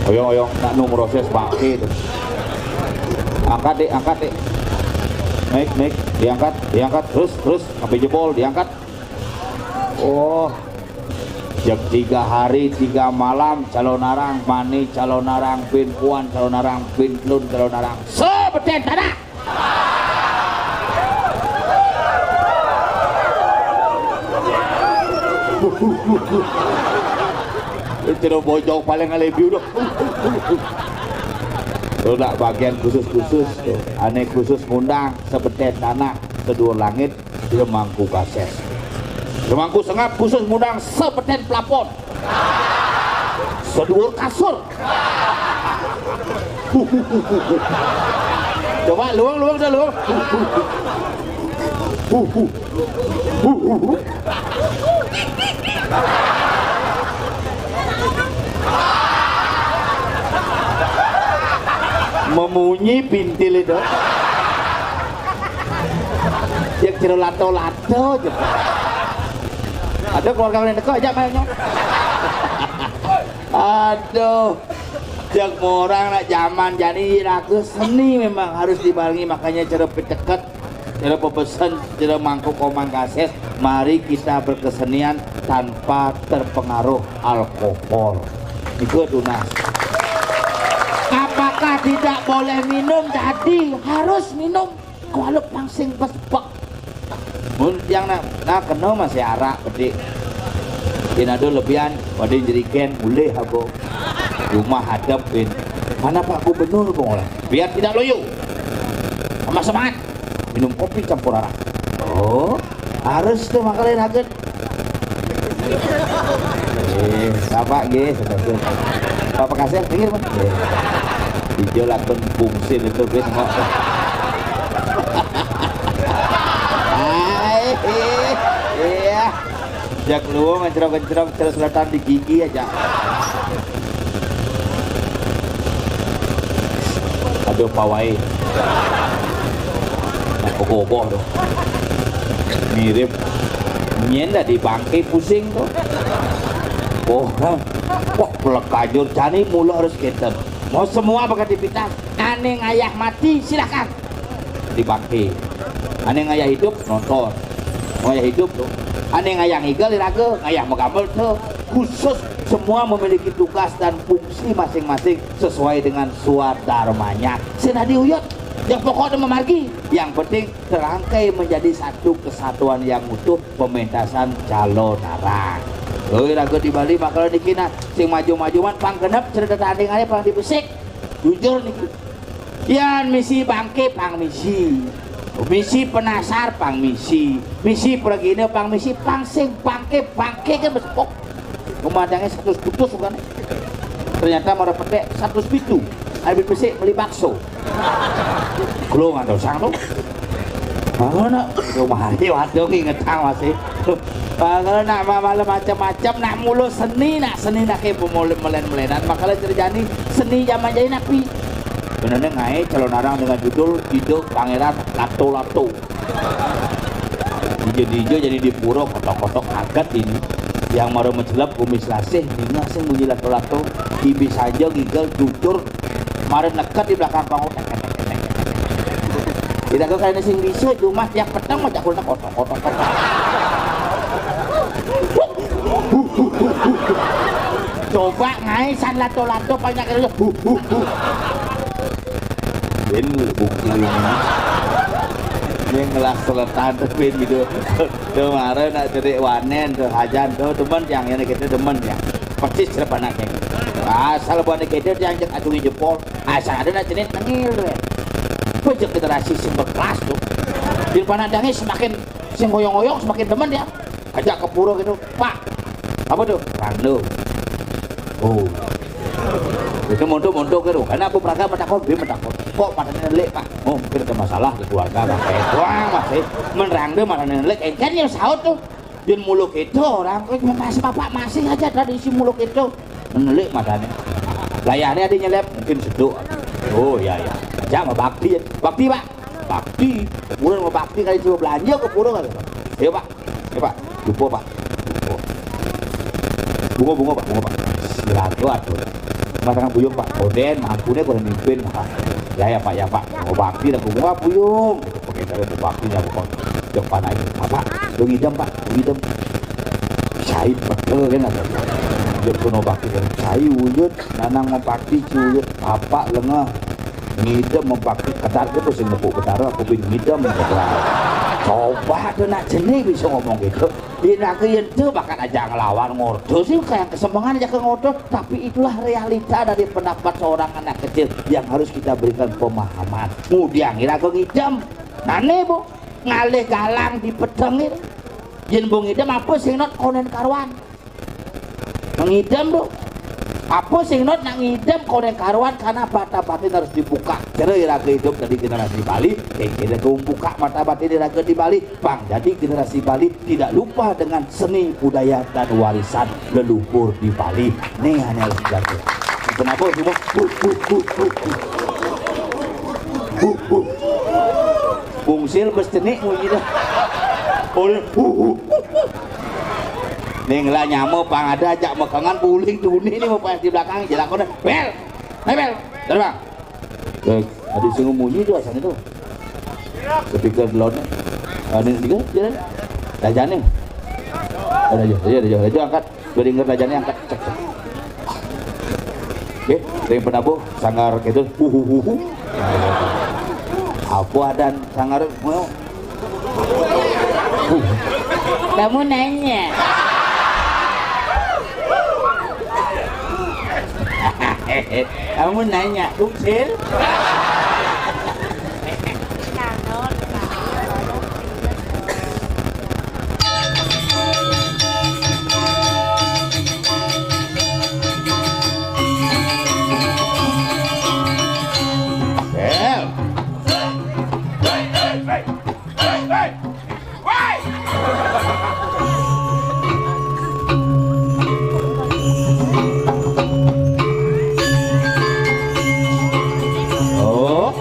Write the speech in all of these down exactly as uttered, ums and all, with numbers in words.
Oyong, oyong, nak nu proses bangke to. Angkat, Dik, angkat, Dik. Naik, naik, diangkat, diangkat, terus, terus, sampai jebol, diangkat. Oh, jek tiga hari, tiga malam, calonarang mani, calonarang bin puan, calonarang bin telun, calonarang sebeten tanah. Cero bojong paling ngalebi udah. Udah bagian khusus-khusus tuh. Ane khusus ngundang sebeten tanah seduur langit, Jero Mangku Kases. Jero Mangku Sengap khusus ngundang sebeten plafon. Seduur kasur. Coba luang, luang, dah luang. Memunyi pintil itu. Yang cero lato-lato aja. Ada keluarga yang dekat aja mainnya. Aduh. Cek orang nak zaman jani raga seni memang harus dibarengi, makanya cero piteket, cero pepesen, cero mangku Komang Kases, mari kita berkesenian tanpa terpengaruh alkohol. Itu tunas. Apakah tidak boleh minum? Tadi harus minum. Kuala pang sing bespek. Mun tiang nak, nak kena masih arak bedik. Yen ada lebihan, pada jerigen, ulih aku. Rumah hadap bin. Mana Pak Gubernur, Bung? Biar tidak loyo. Tambah semangat. Minum kopi campur arak. Oh, harus tu makanya nugget. Eh, Bapak nggih, seterusnya. Bapak kasih, pinggir, Mas. Nggih. Ijo lakon fungsi itu, Bin. Hai, iya. Jak luwung, ngencrok-ngencrok, terus letan di gigi aja. Aduh, pawai. Nah, kokoh-kokoh tuh. Mirip. Nyen dah di bangke pusing tuh. Oh, wah, pelekajur jani mula harus keten. Mau semua bakal dipitas. Ane ngayah mati, silakan. Di bangke. Ane ngayah hidup, nonton. Ngayah hidup tuh. Ane ngayah ngigel, iraga. Ngayah magamel tuh. Khusus semua memiliki tugas dan fungsi masing-masing sesuai dengan swadarmanya. Sing dadi uyut, yang pokoknya memargi, yang penting terangkai menjadi satu kesatuan yang utuh pementasan calonarang. Oi, raga di Bali bakal niki nah, sing maju-majuan pang genep cerita tandingane pang dibesik. Jujur niki. Yan misi bangke pang misi. Misi penasar pang misi. Misi pragina pang misi, pang sing bangke, bangke kan besepok. Pemandange satus putus bukan. Ternyata mara petek satus pitu. Abis besik beli bakso. Kulo ngantos sang tuh. Mana? Rumah hari waduh ngingetang masih. Kalau nak malam macam-macam, nak mulu seni, nak seni nak ke pemulih melen-melenan, makanya terjadi seni zaman jadi napi. Benarnya ngai calonarang dengan judul Ida Pangeran Lato-Lato. Ijo-ijo jadi di pura kotok-kotok agat ini. Yang mara mencelep kumis lasih, ningeh sing bunyi lato-lato. Ibis aja ngigel jujur. Mara neket di belakang panggung. Tidak kok kalian sing bisa, cuma tiap petang macam kotok-kotok. Coba ngai san lato-lato banyak kali. Bin bukti ini. Ini ngelas seletan tuh bin gitu. Tuh mara nak cerik wanen tuh hajan tuh demen yang ini kita demen ya. Persis serba anaknya. Asal buat kita dia ajak acungi jempol. Asal ada nak jenis tengil tuh. Bejek generasi sing berkelas tuh. Di panadangnya semakin sing ngoyong-ngoyong semakin demen ya. Ajak ke pura gitu. Pak, apa tuh? Rando. Oh. Itu montok-montok gitu. Karena aku perangkat mentakut, dia mentakut. Kok matanya nelik, Pak? Oh, mungkin ada masalah di keluarga, Pak. Eh, wah, masih menerang dia matanya nelik. Eh, kan ya saut tuh. Dia muluk itu orang, eh, masih bapak masih aja tradisi muluk itu. Nelik matanya. Layarnya ada nyelep, mungkin seduk. Oh, iya, iya. Jangan bakti, bakti, Pak. Bakti. Pura mau bakti kali coba belanja ke pura kali, Pak. Iya, Pak. Iya, Pak. Lupa, Pak. Lupa. Bunga, bunga, Pak, bunga, Pak. Silakan, atur. Masakan buyung, Pak. Konden, mampuné konden mimpin, Pak. Ya, ya, Pak, ya, Pak. Mau bakti dah, bunga, buyung. Pakai cara mau bakti dah, bunga. Jok panai. Apa? Lu ngidem, Pak. Lu ngidem. Cai petel kan ada. Jok kono bakti kan. Cai uyut, nanang mau bakti, ci uyut. Apa lengah. Ngidem mau bakti, ketar gitu sing nepuk betara, aku bin ngidem, ketar. Coba tuh nak jenih bisa ngomong gitu. Yen aku yen tuh bakat aja ngelawan ngordo sih, kayak kesemengan aja ke ngordo, tapi itulah realita dari pendapat seorang anak kecil yang harus kita berikan pemahaman. Mudiang ira ke ngidem. Nane, Bu, ngalih galang di pedengir. Yen Bu ngidem apa sing not konen karuan. Ngidem, Bu. Apa sing not nak ngidem konen karuan karena mata batin harus dibuka. Cara ira ke hidup dari generasi Bali, eh, kita tuh buka mata batin ira ke di Bali. Bang, jadi generasi Bali tidak lupa dengan seni budaya dan warisan leluhur di Bali. Nih hanya harus dijaga. Kenapa semua? Huh, huh, huh, huh, huh. Huh, huh. Bungsil bes cenik munyi dah. Oleh huh, huh. Ning lah nyama pang ada ajak mekengan buling tuni ni mau pas di belakang jelakon. Bel. Hai, Bel. Terbang. Eh, ada sing munyi tu asal tu. Speaker delon. Ada tiga, jalan. Rajane. Ada aja, ada aja, ada aja angkat. Beri ingat rajane angkat. Cek, cek. Oke, ring penabuh sanggar gitu. Uhuhuhu. Apa adan sanggar mau? Kamu nanya. Kamu nanya, Ucil? Bel. Oh.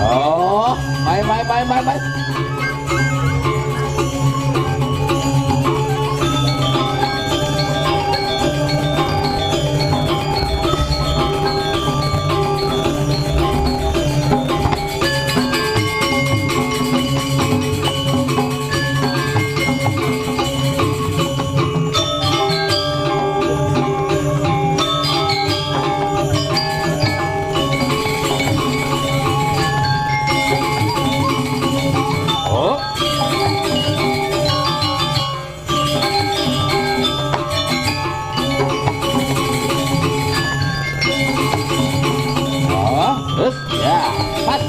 Oh, mai, mai, mai, mai, mai. Oh. Oh, terus ya, pas.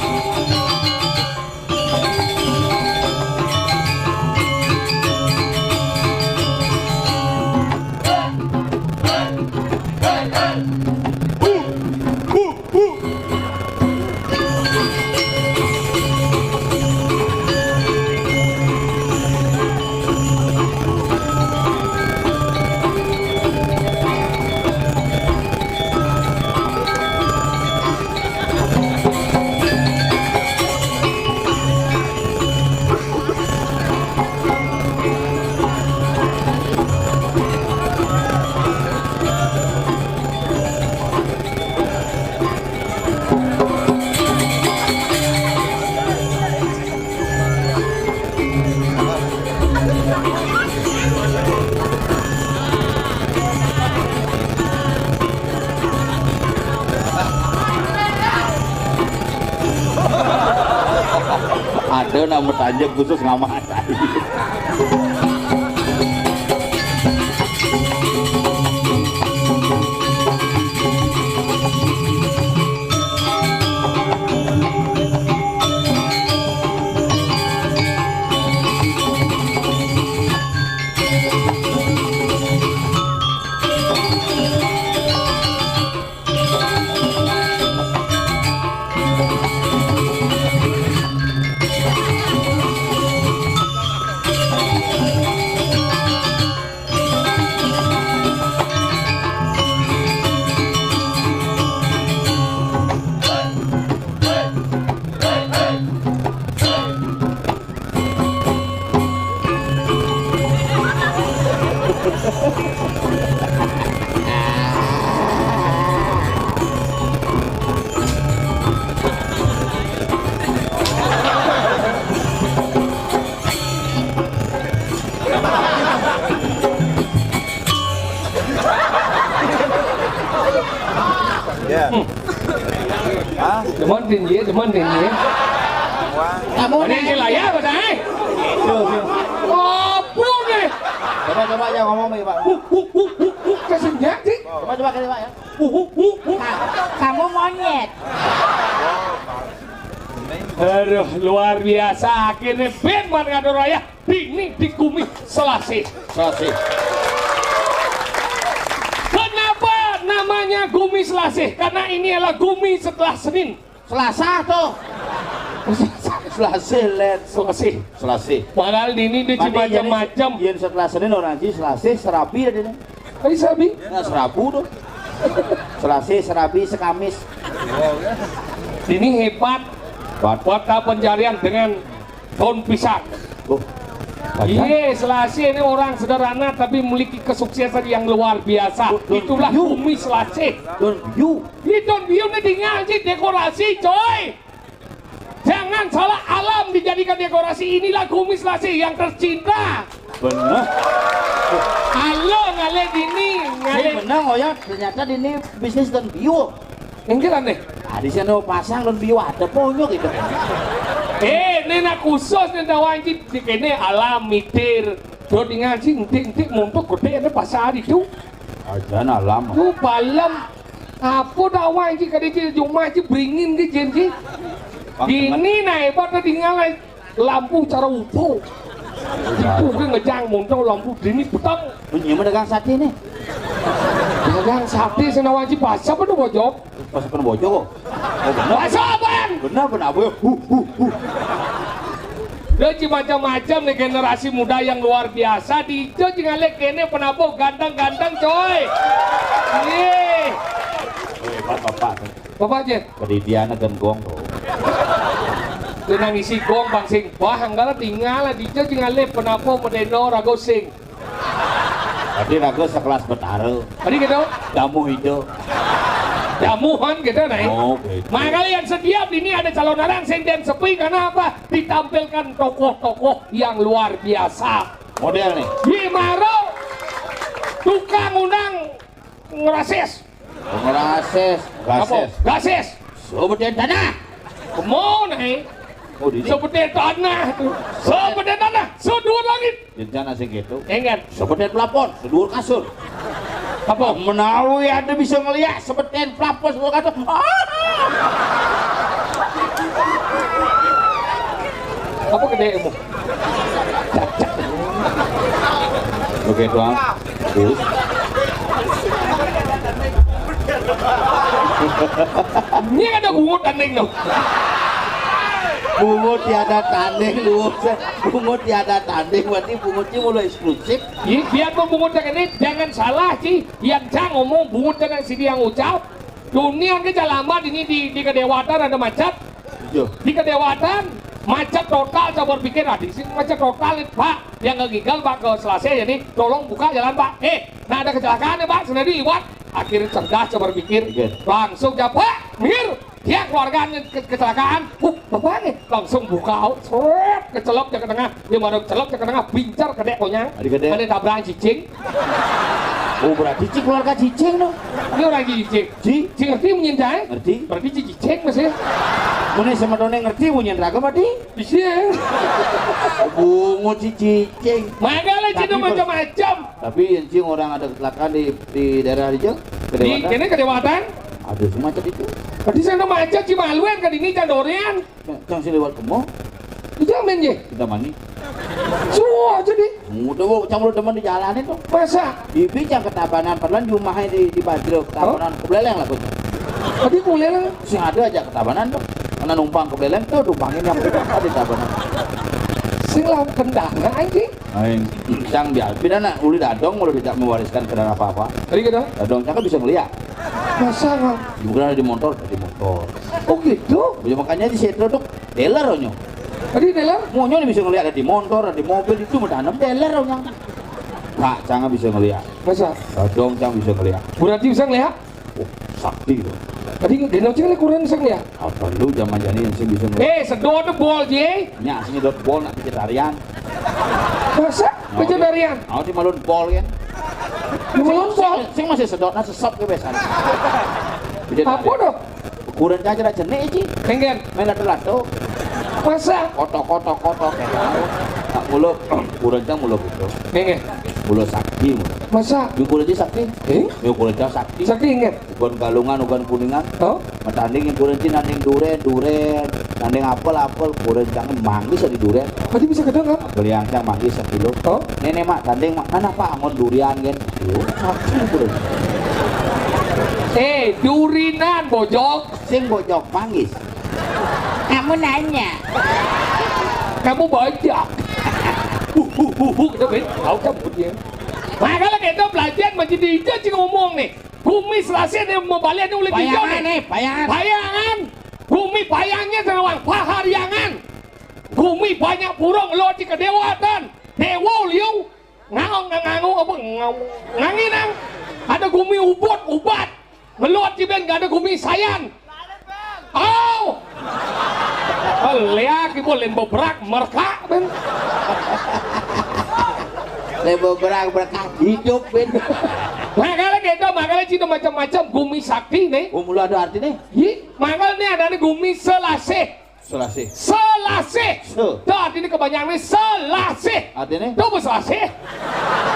Ada nama tanya khusus ngamat. Demen din ye, demen din ye. Kamu Ini nih. Ini lah ya, Bos, eh. Tuh, tuh. Apa nih? Coba, coba aja ngomong nih, Pak. Uh, uh, uh, uh, uh, kesenjak sih. Coba, coba kali, Pak, ya. Uh, uh, uh, uh. Ka-, kamu monyet. Aduh, luar biasa. Akhirnya ben man ngadoraya. Dini di Gumi Selasih. Selasih. Kenapa namanya Gumi Selasih? Karena ini adalah Gumi setelah Senin. Selasa tuh. Selasih, Len. Selasih. Selasih. Padahal dini di Mati jadi macam-macam. Yen setelah Senin orang di Selasih, Serabi ada nih. Hari Serabi. Nah, Serabu tuh. Selasih, Serabi, Sekamis. Ini hebat. Hebat. Kota pencarian dengan daun pisang. Oh. Iya, Selasih ini orang sederhana tapi memiliki kesuksesan yang luar biasa. Daun, daun Itulah biu. Bumi Selasih. Daun biu. Ini daun biu ini tinggal sih dekorasi, coy. Jangan salah alam dijadikan dekorasi. Inilah Gumi Selasih yang tercinta. Bener. Halo, ngalih dini, Ini ngalih. Bener, oh ya, ternyata ini bisnis daun biu. Enggak nih. Tadi saya mau pasang daun biu ada ponyo gitu. Eh, ini nak khusus nih tawanci di kene alam mitir. Daun tinggal sih entik-entik montok gede ada pasar itu. Aja alam. Tuh balem. Apa tawanci kada sih cuma sih beringin ke jenji. Ini naik pada tinggal lampu cara upo. Ibu ke ngejang montok lampu dini petang. Ini mah dagang sate nih. Dagang sate senawanci pasar apa tuh bojok? Pas pun bojok kok. Oh, bener. Pasar apaan? Bener, bener apa ya? Huh, huh, huh. Dia sih macam-macam nih generasi muda yang luar biasa. Di hijau sih ngalih kene penabuh ganteng-ganteng, coy. Iya. Eh, Pak, Bapak. Bapak aja. Kedidian kan gong tuh. Dia nang isi gong bang sing bah anggara tinggal lah di hijau sih ngalih penabuh medeno rago sing. Tadi rago sekelas Betara. Tadi gitu. Damu hijau. Damuhan gitu nah. Oh, gitu. Makanya yang setiap ini ada calon orang sing dan sepi karena apa? Ditampilkan tokoh-tokoh yang luar biasa. Model nih. Di Maro tukang undang ngerasis. Ngerasis, Apa? Gasis. Gasis. Sobetin tanah. Kemana eh? Oh, di Sobetin tanah tuh. Sobetin tanah. Seduur langit. Rencana sing gitu. Ingat. Sobetin plafon, seduur kasur. Apa? Menawi ada bisa ngeliat sobetin plafon, seduur kasur. Ah! Apa gede ilmu? Oke, doang. Ini ada bungut tanding tuh. Bungut tiada tanding, lu. Bungut tiada tanding, berarti bungutnya mulai eksklusif. Iya, biar pembungutnya ini jangan salah sih. Yang cang ngomong bungut jangan sini yang ucap. Dunia ke lama ini di, di kedewatan ada macet. Iya. Di kedewatan macet total, coba pikir tadi sih macet total nih, Pak. Yang ngegigal Pak ke Selasih jadi tolong buka jalan Pak. Eh, nah ada kecelakaan nih Pak, sudah liwat. Akhirnya cerdas coba pikir. Iya. Langsung ya Pak, mir. Dia keluarganya ke- kecelakaan. Uh, bapaknya langsung buka. Seret, kecelok ke tengah. Dia baru kecelok ke tengah, bincar kedek konyang. Ada kedek. Ada tabrakan cicing. Oh, berarti cik keluarga cicing dong. Ini orang cicing. Ci? Cing ngerti menyintai? Ngerti. Berarti cicing masih. Mune sama done ngerti punya raga mati. Bisa. Bungut si cicing. Makanya Tapi cina ber- macam-macam. Tapi yang cing orang ada kecelakaan di di daerah Rijal, Di kedewatan. Kene kedewatan. Ada semacam itu. Tadi sana macam Cimaluan ke dini Candorian. Cang sih lewat kemo. Dijamin ye. Kita mani. Suah jadi. Mudah bu, cang udah demen di jalanin tuh. Masa? Ibi cang ketabanan, padahal di rumahnya di di Bajro ketabanan kebeleleng lah gue. Tadi kuleleng. Sing ada aja ketabanan tuh. Karena numpang kebeleleng tuh, numpangin yang punya apa di tabanan. Sing lawan kendang anjing. Aing, cang biar, pina nak uli dadong udah tidak mewariskan kendaraan apa-apa. Tadi gitu. Dadong cang kan bisa ngeliat. Masa nggak? Bukan ada di motor, di motor. Oh gitu. Ya makanya di situ tuh dealer onyo. Tadi dealer? Monyo bisa ngeliat ada di motor, ada di mobil itu menanam dealer onyo. Kak, cang bisa ngeliat. Masa? Dadong cang bisa ngeliat. Berarti bisa ngeliat? Oh, sakti tuh. Tadi gendong cing kurang sing ya? Apa lu zaman jani yang sing bisa ngeliat? Eh, sedot bol je. Nya sing sedot bol nak pikir tarian. Masa? Nah, Pencarian. Mau di malun pol kan? Di malun pol? Sing, sing masih sedot, nah sesop ke biasa. Apa dong? Kurencang cara jenik, Ci. Nggih. Main lato-lato. Masa? Kotok, kotok, kotok. Nak mula, kurencang mula gitu. Nggih. Mula sakti, mula. Masa? Yo kurencang sakti. Eh? Yo kurencang sakti. Sakti, nggih. Ugan Galungan, ugan Kuningan. Oh? Matanding yang kurencang nanding duren, duren. Nanding apel, apel. Kurencang manggis di duren. Tadi bisa gedang, kan? Beli angcang manggis sekilo. Oh? Nenek, Mak, tanding, Mak. Mana, Pak? Angon durian, kan? Yo, sakti kurencang. Eh, durinan, bojok. Sing bojok manggis. Kamu nanya. Kamu bojok. Huh, huh, huh, huh, gitu, Ben. Tahu kan, Ben, ya? Nah, kalau gitu, belajar menjadi hijau, cing ngomong nih. Gumi selasih nih, mau balik nih, oleh hijau Bayangan nih. Nih, bayangan. Bayangan. Gumi bayangnya sama Pahariangan. Gumi banyak burung, lo di kedewatan. Dewa liu. Ngaung, ngangu, apa? Ngaung. Nganginang. Ada gumi ubut, ubat. Meluat di ben, gak ada gumi sayan. Au! Liak, ibu lain bebrak, merkak, ben. Lain bebrak, merkak, hidup, ben. Makanya gitu, makanya cina macam-macam gumi sakti nih. Gumi lu ada arti nih. Yi, makanya nih ada nih gumi selasih. Selasih. Selasih. Se. Tuh, artinya kebanyakan nih selasih. Artinya? Tuh, selasih.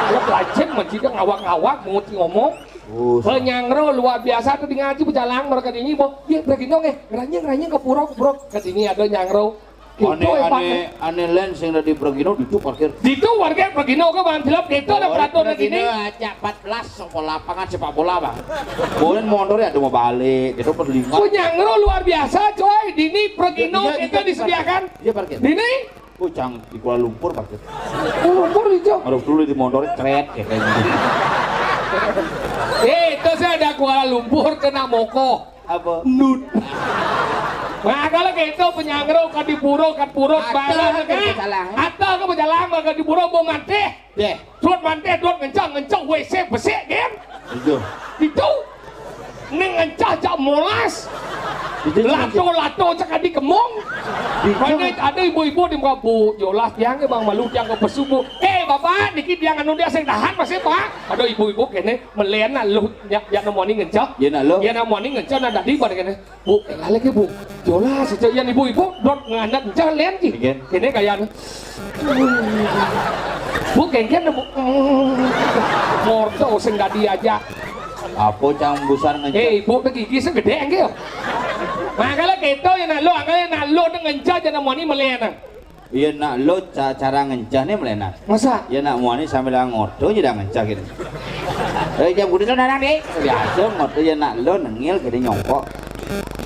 Lo pelacen, majikan ngawak-ngawak, mau ngomong. Oh, se- Penyangro luar biasa tuh di ngaji berjalan mereka di ini, boh. Iya, pergi dong, eh. Ngeranyang, ngeranyang ke pura, ke pura. Ke sini ada nyangro. Ane, ane, ane len sing dari Pregino itu parkir. Di itu warga Pregino ke Bang Tilap, itu ada peraturan gini. Aja empat belas sekolah lapangan sepak bola, Bang. Boleh motornya ada mau balik, gitu perlingat. Penyangro luar biasa, coy. Dini Pregino itu disediakan. Iya, parkir. Dini. Oh, cang di Kuala Lumpur, parkir. Oh, Lumpur hijau. Harus dulu di motornya, cret, ya, kayak gitu. Eh, itu saya ada Kuala Lumpur, kena moko. Apa? Nut. Nah, kalau gitu, penyangro, kan di pura, kan pura, atau barang, kan? Atau ke berjalan, kan di pura, mau manteh. Deh. Dot manteh, dot ngencah, ngencah, W C besik, kan? Itu. Itu. Neng encah jak molas. Lato-lato cak adi kemong. Mana ada ibu-ibu di muka, "Bu, jolas tiang ke Bang Malu, tiang ke pesu, Bu." "Eh, Bapak, niki tiang anu dia sing tahan masih, Pak." Ada ibu-ibu kene, melen nak lu, ya, ya nemoni ngencah. Ya nak lu. Ya nemoni ngencah, nak dadi pada kene. "Bu, lagi, Bu. Jolas, cak yang ibu-ibu, dot nganak ngencah len ki." Kene kaya anu. Bu, kengken, Bu. Morto sing dadi aja. Apa cang busan ngencet? Eh, ibu ke gigi segede enggak? Makanya gitu ya, nak lo, makanya nak lo ngencet aja namanya melena. Iya, nak lo ca-, cara ngencet nih melena. Masa? Ya, nak muani sambil ngoto aja dah ngencet gitu. Eh, jam kudu tuh, Nanang, deh. Biasa ngoto ya, nak lo nengil gede nyongkok.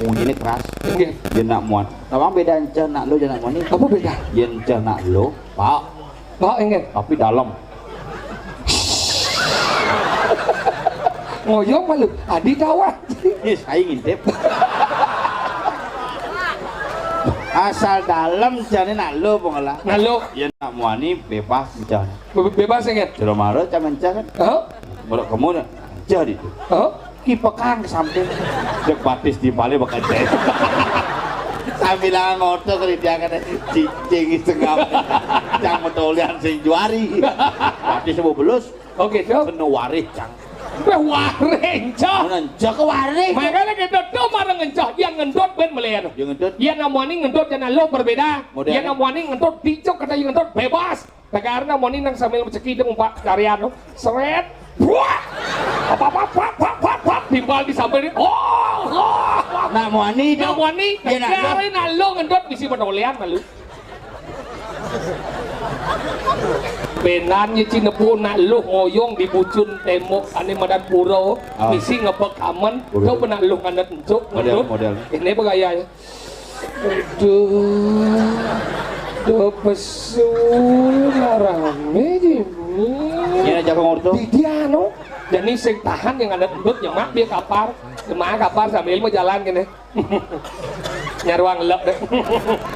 Bunyinya keras. Iya. Ya, nak muan. Apa beda enceh nak lo, ya, nak muani? Apa beda? Ya, enceh nak lo, Pak. Pak, enggak. Tapi dalam. Ngoyong malu. Adi tawar. Yes, aing ngintip. Asal dalam jane nak lo pengelah. Nak lo. Ya, nak muani bebas jane. Be-, bebas, enggak? Jero maro cang enceh kan? Hah? Maro kemu enceh di itu. Hah? Ki pekang ke samping. Cek batis di balik bakal jahit. Sambil ngoto kali dia kata, "Cicing sengam." Cang metolian sing juari. Batis mau belus. Oke, Cok. Penuh warih, cang. Weh, warih, Cok. Mana, Cok, ke warih? Makanya kita tuh marang ngencah, yang ngendut ben melihat. Yang ngendut. Yang namanya ngendut dan lo berbeda. Model. Yang namanya ngendut dicok, kata yang ngendut bebas. Tegar namanya nang sambil mencekidung, Pak, carian, no. Seret. Buat. Apa, apa, apa, apa, apa, apa. Timbal di sambil ini. Oh, oh, oh. Nak muani, Cok. Nak muani. Ya, nak, Cok. Tegar nak lo ngendut bisi menolian malu. Benan ye cinepu nak luh ngoyong di bucun tembok ane madan pura, ah, misi ngebek amen, pura. Coba nak luh nganet encuk, model, model. Ini begaya ya. Aduh, do pesu rame di ini. Ini aja kong orto. Di dia, no. Jadi sing tahan yang nganet entut, nyemak dia kapar, nyemak kapar sambil mau jalan gini. Nyaruang lek deh.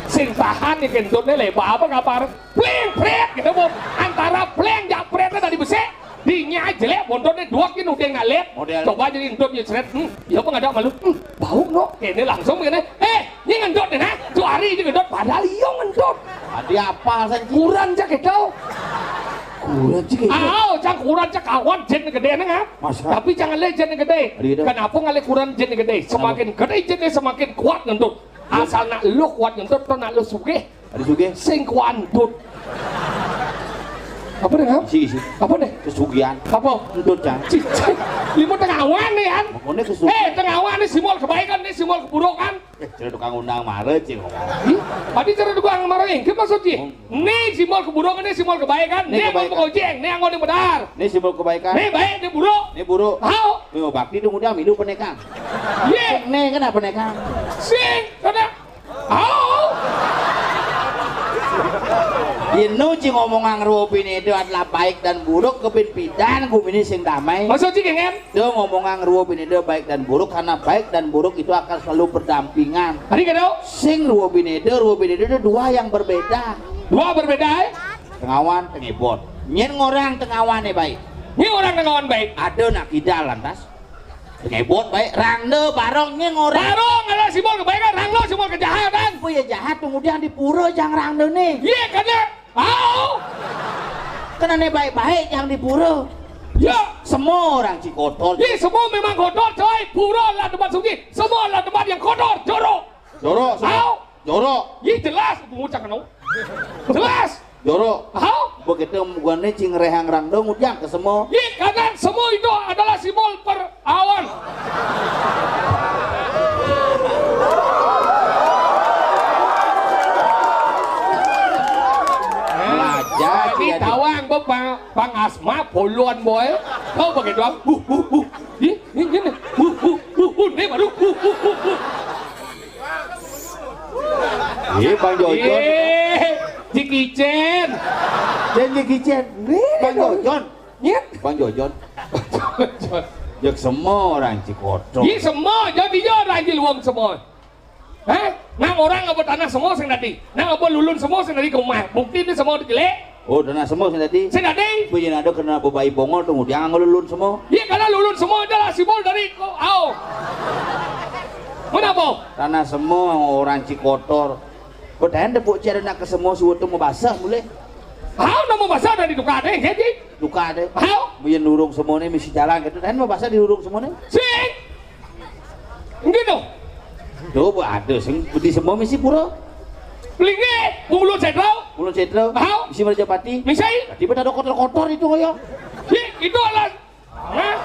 Sing tahan nih kentutnya lebar apa kapar? Pling pret gitu, Bu. Antara pling jak pret tadi besi. Dinya jelek, bontotnya dua kin udah ngalet. Model. Coba jadi entut ya seret. Hmm, ya apa nggak ada malu? Hmm, bau no. Ini langsung ini. Eh, ini ngendut nih nah. Tuh hari ini ngendut padahal iya ngendut. Tadi apa saya? Kurang jak gitu. Kurenan cik. Aoh, cang kurenan cang kawan jén gedé nang, ah. Masa? Tapi cang ngalih jén gedé. Adi to? Kenapa ngalih kurenan jén gedé? Kenapa? Semakin gedé jénné, semakin kuat ngentut. Asal nak lu kuat ngentut, to nak lu sugih. Adi sugih. Sing kuat ngentut. Apa deh, ha? Isi, isi. Apa deh? Kesugihan. Apa? Ngentut, cang. Cicing. Lima tengah awan nih, kan? Makanya kesugihan. Eh, tengah awan nih simbol kebaikan, nih simbol keburukan. Eh, cara tukang undang mara, cing, ngomong. Ih, adi cara tukang mara, éngkén maksud, cing? Hmm. Né simbol keburukan, né simbol kebaikan. Né kebaikan. Né anggon pengojéng, né anggon yang benar. Né simbol kebaikan. Né baik, né buruk. Né buruk. Tahu? Né bakti tuh udah milu penékang. Yé. Né kan penékang. Sing, kada. Tahu? Yén nu cing ngomongang rwa binéda adalah baik dan buruk, kepinpidan guminé sing damai. Maksud, cing, kan? Dé ngomongang rwa binéda baik dan buruk, karena baik dan buruk itu akan selalu berdampingan. Adi kéto? Sing rwa binéda, rwa binéda itu dua yang berbeda. Dua berbeda, eh? Tengawan, tengébot. Nyén ngorang tengawané baik. Nyén ngorang tengawan baik. Ada nak kidal lantas. Tengébot baik, rangda barong nyén ngorang. Barong adalah simbol kebaikan, rangda simbol kejahatan. Apa ya jahat, kemudian di pura jang rangdané. Iya, karena Au! Kenané baik-baik yang di pura. Ya. Semua orang ci kotor. Ih, semua memang kotor, coy. Pura lah tempat suci. Semua lah tempat yang kotor, jorok. Jorok, semua. Au! Jorok. Ih, jelas, ngucap kena. Jelas. Jorok. Au! Begitu bukan nih cing rehang rang dong, ujang ke semua. Ih, karena semua itu adalah simbol per Awan. Belajar ini dia. Tawang, bo, pang, pang asma, poluan, boy. Kau pakai doang. Huh, huh, huh. Ih, ini, ini. Huh, huh, huh, huh. Ini baru. Huh, huh, huh, huh. Iya, Bang Jojo. Ih, Jackie Chan. Dan Jackie Chan. Nih, Bang Jojo. Nyén? Bang Jojon. Jojon. Jek semua orang Cikoto. Iya semua, jadi iya orang Ciluwung semua. Hah? Nang orang apa tanah semua sing tadi? Nang apa lulun semua sing tadi ke rumah? Bukti ini semua digelék. Oh, tanah semua sing tadi? Sing tadi? Bujin ada kena bebai bongol tuh, dia nganggo lulun semua. Iya, karena lulun semua adalah simbol dari ko-, au. Mana apa? Tanah semua orang Cikotor. Kok tahan deh, Bu, cari nak ke semua suatu mau basah mulai. Au, nama basah dari tukar deh, jadi. Duka ada. Hao? Buyan lurung semuanya misi jalan gitu. Dan mau bahasa di lurung semuanya. Sing. Gitu. Tuh, Bu, ada sing di semua misi pura. Pelinggih, Mulun Sentral. Mulun Sentral. Hao? Misi Merajapati. Misi? Tiba ada kotor-kotor itu, ya. Ih, itu alat. Hah?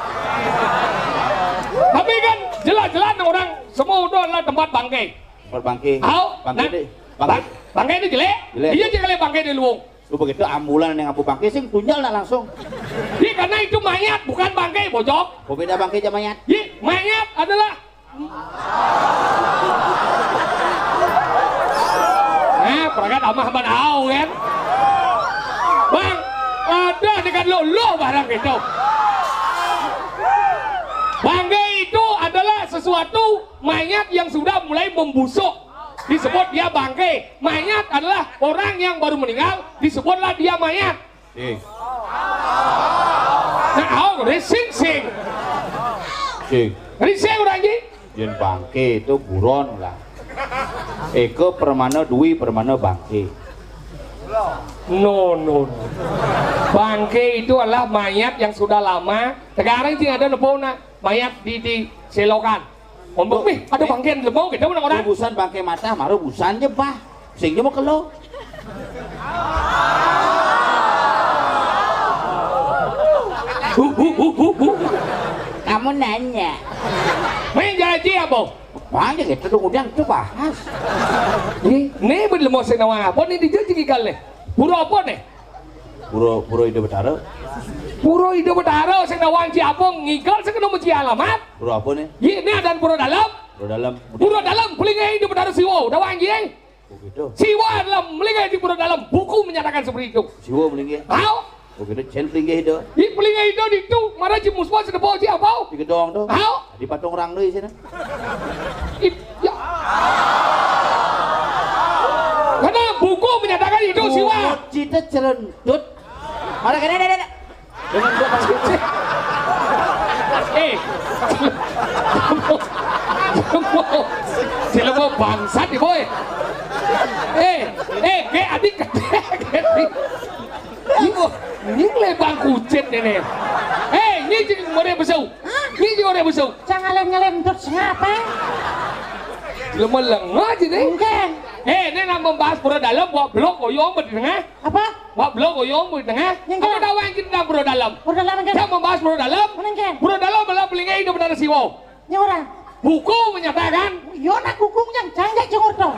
Tapi kan jelas-jelas orang semua itu adalah tempat bangkai. Tempat bangkai. Hao? Bangkai. Nah, deh. Bangkai. Bang-, bangkai itu jelek. Jelek. Iya, jelek bangkai di luung. Lu begitu ambulan yang aku bangke sing tunjal nak langsung. Iya, karena itu mayat, bukan bangke, bojok. Oh, beda bangke sama mayat. Iya, mayat adalah. Nah, perangkat amah ban au, kan? Bang, ada dekat lo, lo barang gitu. Bangke itu adalah sesuatu mayat yang sudah mulai membusuk. Disebut dia bangke. Mayat adalah orang yang baru meninggal, disebutlah dia mayat. Sing. Nah, au, rising, sing. Sing. Rising orang ji. Yén bangke itu buron lah. Eka permana dwi permana bangke. No, no, no. Bangke itu adalah mayat yang sudah lama. Sekarang sing ada nepo nak mayat di, di selokan. Ngomong, "Wih, ada bangke lemong gitu, orang-orang." Busan bangke mata, maru busan je, bah. Sing je mau kelo. Hu, hu, hu, hu, hu. Kamu nanya. Main janji apa? Banyak gitu, kemudian itu bahas. Nih, nih, bener mau sing nawang apa nih, dijanji kikal nih? Pura apa nih? Pura, Pura Ida Betara. Pura Ida Betara sing nawang ci apa, ngigal sing kena mesti alamat. Pura apa nih? Iya, ini ada Pura Dalam. Pura Dalam. Pura Dalam, pelinggih Ida Betara Siwa, udah wangi, eh? Oh, gitu. Siwa dalam, pelinggih di Pura Dalam, buku menyatakan seperti itu. Siwa pelinggih. Tahu? Oh, gitu, cén pelinggih itu. Di pelinggih itu, di itu, marah ci musma sedepo ci apa? Di gedong tuh. Tahu? Di patung orang tuh di sini. It-, ya. Karena buku menyatakan itu Siwa. Bungut cita celentut. Mana kena, kena, kena. Dengan gua pas kecil. Eh. Cilemu bangsat, Ibu, eh. Eh, eh, ge adik gedé. Nying, nying lébang kucit né. Hé, nying cing orahang besu. Nying cing orahang besu. Jangan ngalén-ngalén entut sengapa. Lemah-lengah jani. Engkén. Hé, né nang membahas pura dalem, buat belok koyong di tengah. Apa? Buat belok koyong di tengah. Engkén. Apa dawang kita tentang pura dalem? Pura dalem engkén. Kita membahas pura dalem. Mana engkén? Pura dalem malah pelingai di Betara Siwa. Nya orang. Buku menyatakan. Yo nak buku nyang cang jak cang orta.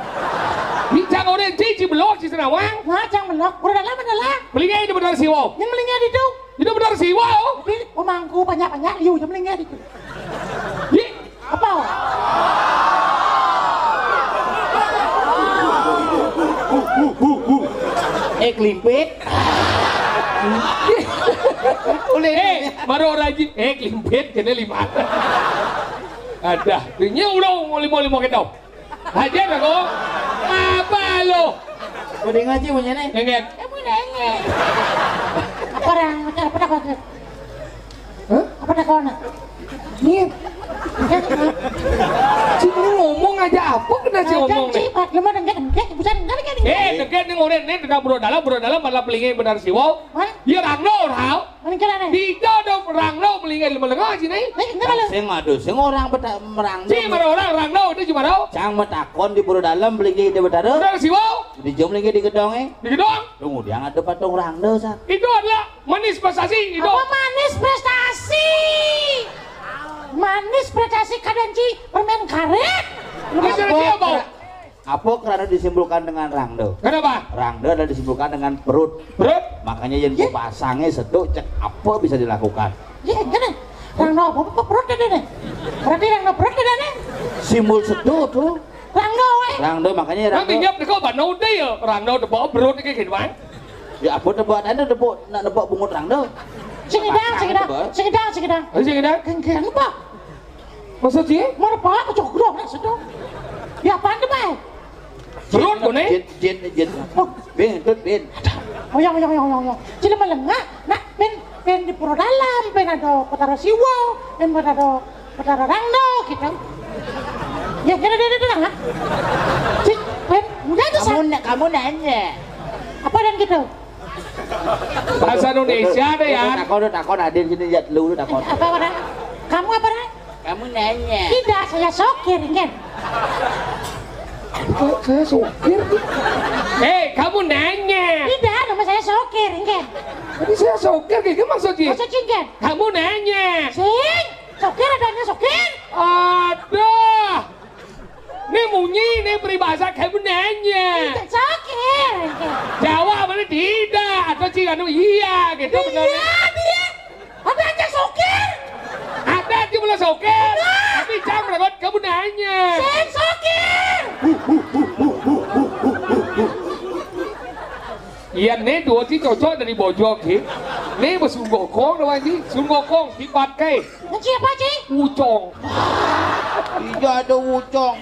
Ni cang orang ci, ci belok, ci senawang. Nah, cang belok. Pura dalem adalah. Pelingai di Betara Siwa. Nyang pelingai di tu. Di Betara Siwa, oh. Tapi pemangku banyak-banyak liu je pelingai di tu. Di. Apa? Eh, kelimpit. Ulih. Eh, baru orang ji. Eh, kelimpit kena lima. Ada. Nya udah lima-lima kita. Aja dah kok. Apa lo? Udah ngaji punya nih. Nengek. Kamu nengek. Apa orang? Apa dah kau? Hah? Apa dah kau nak? Ni. Cing, lu ngomong aja apa kena cing ngomong nih? Cing, Pak, lu mah dengke, dengke, bukan dengke, dengke, dengke. Eh, dengke nih ngoréng nih, tentang bro dalam, bro dalam malah pelingai Betara Siwa. Hah? Ya rangno, rau. Mana kira nih? Tidak dong, rangno pelingai lima lengah sini. Eh, enggak lah. Sing aduh, sing orang beta merangno. Cing, mana orang rangno itu cuma rau. Cang matakon di bro dalam pelingai di Betara. Betara Siwa. Di jom pelingai di gedong eh. Di gedong. Tunggu dia ada patung rangno sa. Itu adalah manifestasi itu. Apa manifestasi? Manifestasi kadang ci permen karet. Apa, apa karena disimpulkan dengan rangda? Kenapa? Rangda adalah disimpulkan dengan perut. Perut? Makanya yang pasangnya seduk cek apa bisa dilakukan. Iya, gini. Rangda apa, apa perut ada nih? Berarti rangda perut ada nih? Simbol seduk tuh. Rangda, weh. Rangda, makanya rangda. Tapi nyap kok banau deh ya. Rangda udah bawa perut kayak gitu, Bang. Ya apa tebak anda tebak nak nebak bungut rangda? Sing idang, sing idang, sing idang, sing idang. Ayo sing idang. Kengkeng apa? Maksud sih? Mana pak kecogrok nak sedang. Ya apaan tuh bay? Perut kau ni? Jin, jin, jin. Oh. Bin, tut bin. Oyong, oyong, oyong, oyong. Cila melengah. Nak bin, bin di pura dalam, bin ada petara siwa, bin ada petara rangda gitu. Ya kira dia itu lah. Cik, bin, udah tuh. Kamu nak, kamu nanya. Apa dan gitu? Bahasa Indonesia deh ya. Takon, takon, hadir sini ya dulu takon. Apa orang? Kamu apa orang? Kamu nanya. Tidak, saya sokir, kan? Saya sokir. Hei, kamu nanya. Tidak, nama saya sokir, kan? Tadi saya sokir, kayak gimana maksudnya? Maksudnya, kan? Kamu nanya. Sing, sokir adanya sokir. Aduh. Ini munyi, ini peribahasa kamu nanya. Tidak sokir, kan? Jawab mana tidak? Atau sih anu iya gitu benar. Iya, dia. Ada aja sokir. Ada aja mula sokir. Tapi jangan berangkat kamu nanya. Sing sokir. Iya, nih dua sih cocok dari bojok sih. Nih besunggokong doang sih, sunggokong sifat kai. Kunci apa sih? Ucong. Tidak ada ucong.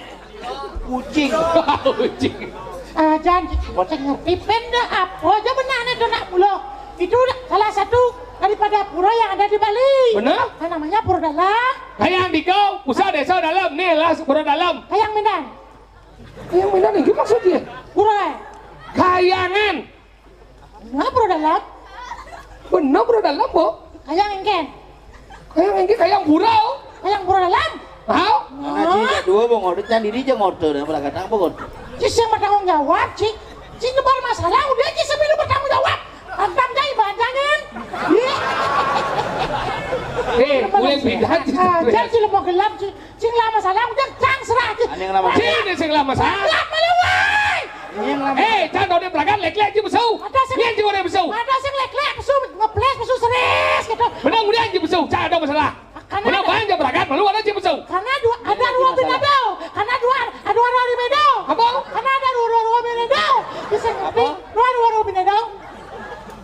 Kucing. Kucing. Ah, jangan sing ngerti penda apa aja benarnya tu nak mula. Itu salah satu daripada pura yang ada di Bali. Benar? Nah, namanya Pura Dalam. Kayang di kau, pusat desa dalam, nih lah Pura Dalam. Kayang Mindan. Kayang Mindan itu maksudnya? Pura. Kayangan. Nah, Pura Dalam. Benar Pura Dalam, Bo. Kayang engken. Kayang engken, kayang pura. Kayang Pura Dalam. Tahu? Nah, ci, dua bongor, can diri aja ngorte, dah, berangkat apa, ngorte? Ci, yang bertanggung jawab, ci. Ci, nebar masalah, udah, ci, sambil bertanggung jawab. Antang, jai, bandangan. Eh, boleh pindah, ci. Ah, jangan, ci, lemah gelap, ci. Sing lama salah, udah cang serah aja. Ada yang lama salah. Sini sing lama salah. Lama lu, woi. Ini yang lama. Eh, cang done berangkat lek-lek aja besu. Ada sing. Ini juga ada besu. Ada sing lek-lek besu, ngeples besu seres gitu. Benar, udah aja besu. Cang ada masalah. Karena benar ada banyak berangkat, malu ada aja besu. Karena dua, ada dua binado. Karena dua, ada dua, dua binado. Apa? Karena ada dua, dua, dua binado. Bisa ngerti? Apa? Dua, dua, dua binado.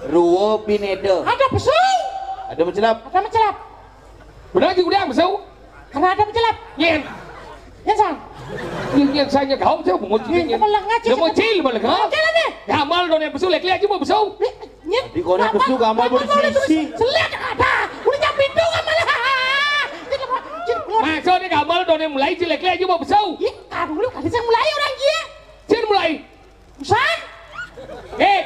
Ruo binado. Ada besu. Ada mencelap. Ada mencelap. Benar aja udah besu. Karena ada mencelap. Nyen. Nyen sang. Nyen, nyen sanya kau, saya mau cil, nyen. Nyen, kepala ngaji. Dia mau cil, malah kau. Cil aja. Gamal dong yang besu, lek-lek aja mau besu. Nyen. Di kono besu, gamal mau disisi. Selek ada. Udah nyampe itu gamal. Maksudnya gamal dong yang mulai, cil lek-lek aja mau besu. Ih, aduh, lu kali saya mulai orang dia. Cil mulai. Usah. Eh,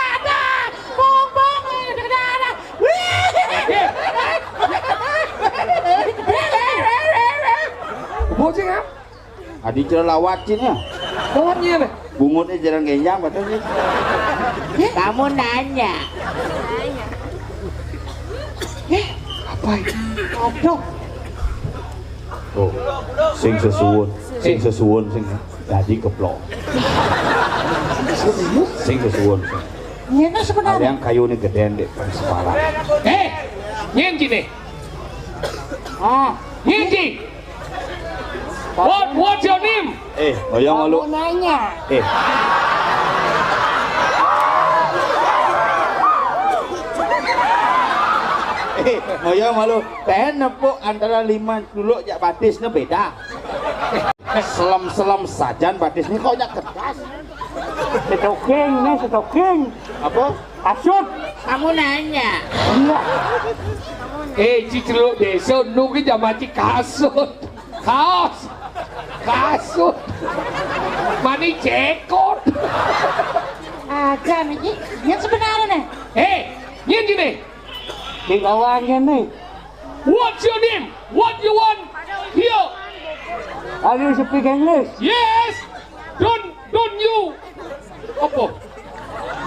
ada. Bong, bong, ada, ada. Wih. Apa sih, ya? Adi cara lawat cin ya. Lawatnya nih. Bungut aja jarang genjang betul sih. Kamu nanya. Eh, apa ini? Aduh. Oh, sing sesuwun, sing sesuwun sing ya. Dadi keplok. Sing sesuwun sing. Nyena sebenarnya. Ada yang kayu nih gedean deh, pas sepalan. Eh, nyen gini. Ah, nyen gini. What, what's your name? Eh, ngoyong malu. Aku nanya. Eh. Eh, ngoyong malu. Teh nepuk antara lima dulu jak batis ne beda. Selem-selem sajan batis ne kok jak kertas. Stocking, ini stocking. Apa? Kasut. Kamu nanya. Iya. Eh, ci celuk desa nu ki jamaci kasut. Kaos. Kasut. Mani cekot. Ada nih, Ci. Yang sebenarnya nih. Eh, nyen gini. Di kawannya nih. What's your name? What you want here? Are you speak English? Yes. Don't, don't you. Apa?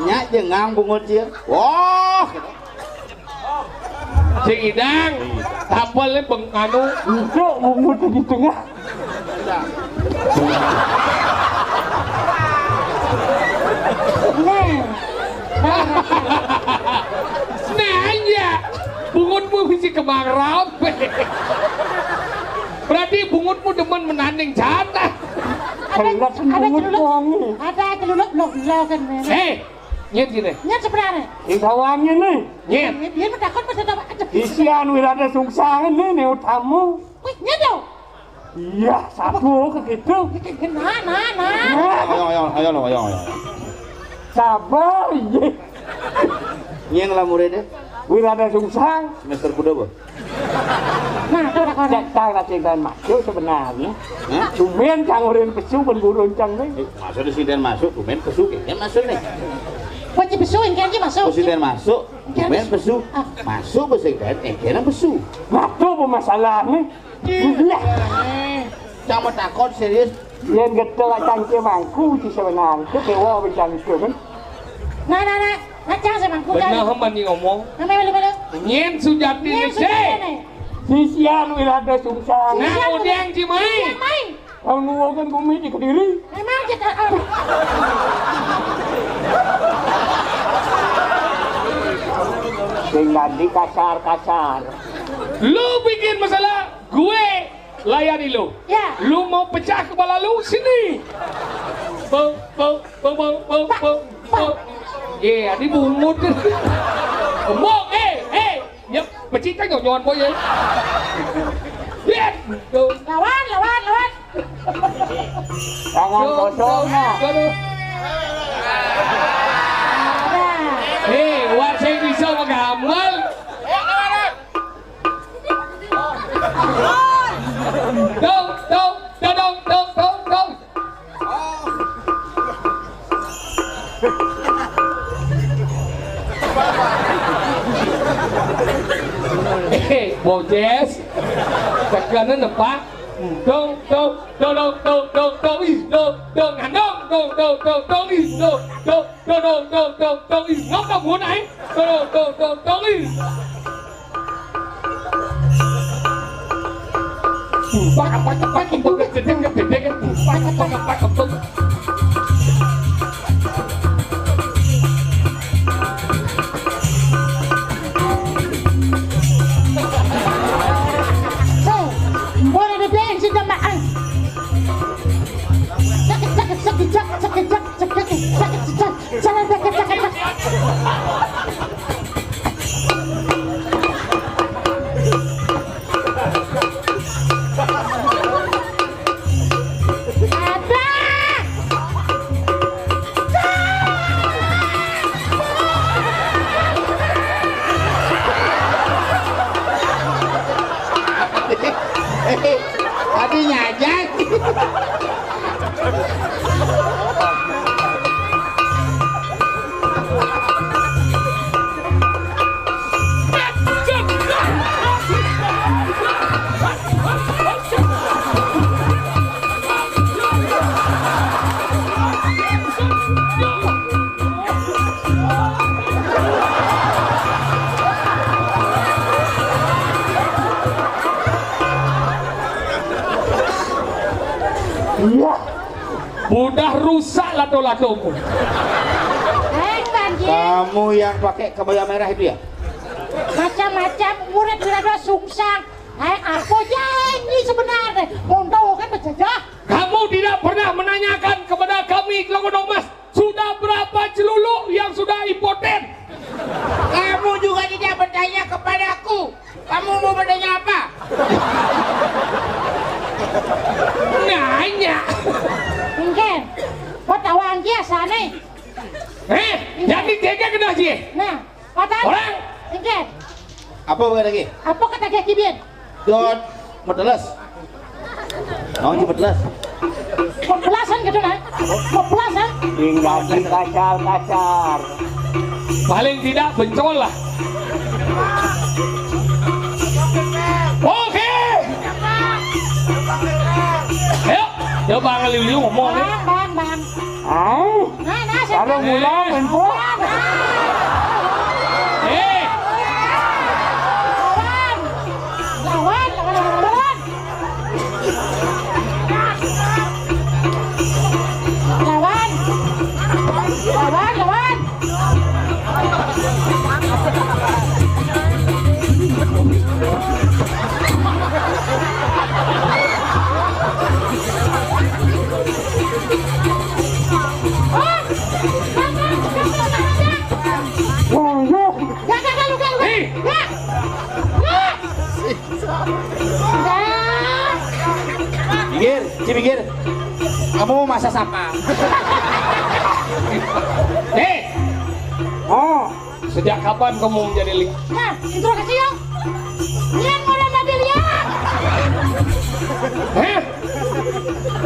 Nyak jengang bungut dia. Wah. Sing idang. Tapel beng anu. Untuk bungut di tengah. Nah, nah, iya. Bungutmu bisi kembang rabe. Berarti bungutmu demen menanding jatah. Ada, ada celuluk, ada celuluk blok-blok kan, men. Eh, Nyén kéné. Nyén sebenarnya. Sing sawangé né. Nyén. Dia mah takut pas ada. Aduh. Isian Wirada Sungsang né, né utamu. Wih, nyén dong. Iya, satu ke gitu. Nah, nah, nah. Ayo, ayo, ayo, ayo, ayo. Sabar, iya. Nyén lah muridnya. Wirada Sungsang. Semester kuda, Bos? Nah, tuh, udah, udah. Cék, cang, cék, dan masuk sebenarnya. Hah? Tumben cang urang pesu, pun guru cang né. Eh, masa di sini dan masuk, tumben pesu, kayaknya masuk né. Kunci pesu, yang kayaknya masuk. Pesu dan masuk, tumben pesu. Ah. Masuk, pesu dan, eh, kena pesu. Nah, tuh pemasalahnya. Iya. Cang mau takut serius. Yén getol acan ké mangku ci sebenarnya. Itu kéwa bencang itu kan. Nah, nah, nah. Ngacang saya mangku. Benar kan? Hamba nih ngomong. Namanya malu-malu. Nyén sujati nyén né, sujati né. Sisian Wirada Sungsang. Nah, sisian udah yang ci mai. Yang mai. Kalau nguwagin bumi di Kediri. Emang kita, ah. Sing ganti kasar-kasar. Lu bikin masalah, gue layani lu. Ya. Lu mau pecah kepala lu, sini. Bau, bau, bau, bau, bau, bau, bau. Iya, ini bungut. Bau, eh, eh. Ya, pecita nyonyon boy ya. Iya. Tuh. Lawan, lawan, lawan. Tangan kosong, nah. Aduh. Hei, wak sing bisa menggambar. Dong, dong, dong, dong, dong, dong. Eh, Bojes. Tekannya nempak. Dong, dong, dong, dong, dong, dong, dong, ih, dong, dong, dong, dong, dong, dong, ih, dong, dong, dong, dong, dong, dong, dong, ih, ngapa gua naik? Dong, dong, dong, dong, ih. Tadi nyajak. Iya. Udah rusak lato-latomu. Hei, Panji. Kamu yang pakai kebaya merah itu ya? Macam-macam murid Wirada Sungsang. Hei, apa janji sebenarnya? Mondok kan berjajah. Kamu tidak pernah menanyakan kepada kami, Kelongodong Mas, sudah berapa celuluk yang sudah impoten? Kamu juga tidak bertanya kepadaku. Kamu mau bertanya apa? Nanya. Engké, buat awang dia sana. Eh, jadi dia kena sih. Nah, Patan? Orang. Engké. Apa bukan lagi? Apa kata dia kibian? Dot, meteles. Naon sih meteles? Pepelasan gitu kan? Pepelasan? Tinggal di kasar-kasar. Paling tidak bencol lah. Oke. Ayo, coba ngeliu-liu ngomong nih. Bang, bang, bang. Ah, nah, nah, kalau mulai main bola. Eh. Lawan. Lawan, lawan, lawan, lawan. Lawan. Lawan, lawan. Asa sapa? Hei, oh, sejak kapan kamu menjadi liar? Nah, itu kasih ya. Nyén orang tadi liar. Hah?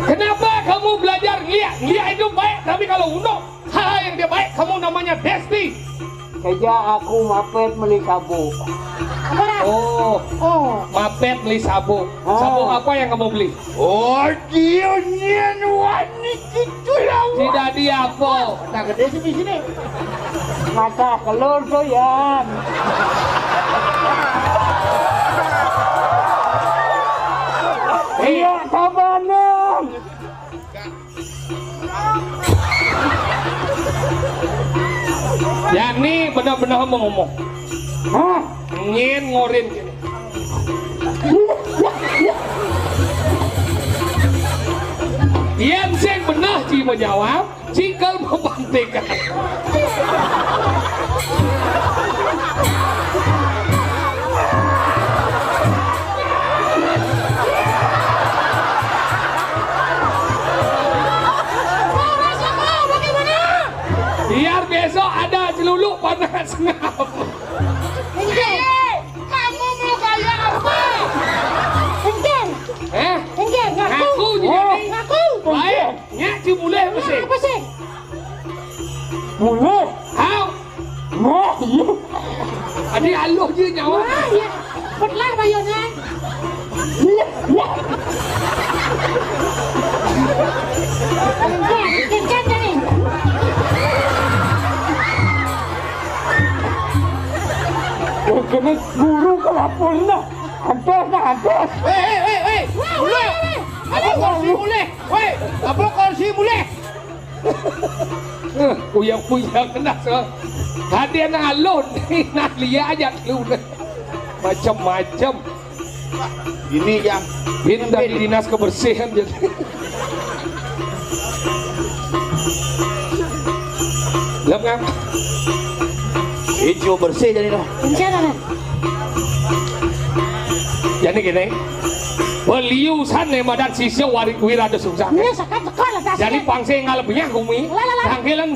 Kenapa kamu belajar liak? Liak itu baik, tapi kalau untuk hal yang dia baik, kamu namanya Desti. Kerja aku mapet beli sabuk. Apa? Oh, oh, mapet beli sabuk. Ah. Sabuk apa yang kamu beli? Oh, dia nyén wani gitu lah. Tidak dia apa? Nah, gede sih di sini. Mata telur tuh, Yan. Iya, sabanan. Yani benar-benar mau ngomong. Hah? Nyén ngorin. Yén sing benar ci menjawab, cikal membantikan. Biar besok ada celuluk panas ngap. Enggak. Kamu mau kayak apa? Enggak. Eh? Enggak, ngaku. Ngaku, jadi. Ngaku. Baik, nya ci mulih apa sih? Apa sih? Mulih. Hau. Wah, iya. Adi aluh je nyawa. Wah, iya. Petlah bayarnya. Iya, iya. Enggak, enggak jadi. Wah, kena guru ke lapor nah. Antes nah, antes. Weh, weh, weh, weh. Mulih. Apa kursi mulih? Weh, apa kursi mulih? Eh, uyang-uyang kena so. Tadi anak alun ni, nak lihat aja dulu. Macam-macam. Ini yang pindah di dinas kebersihan jadi. Lengap. Ijo bersih jadi noh. Jadi gini, beliau sana madan sisya wari wira ada susah. Ini sekat sekat lah. Jadi pangse ngalebnya kumi. Lah, lah, lah. Tangkilan.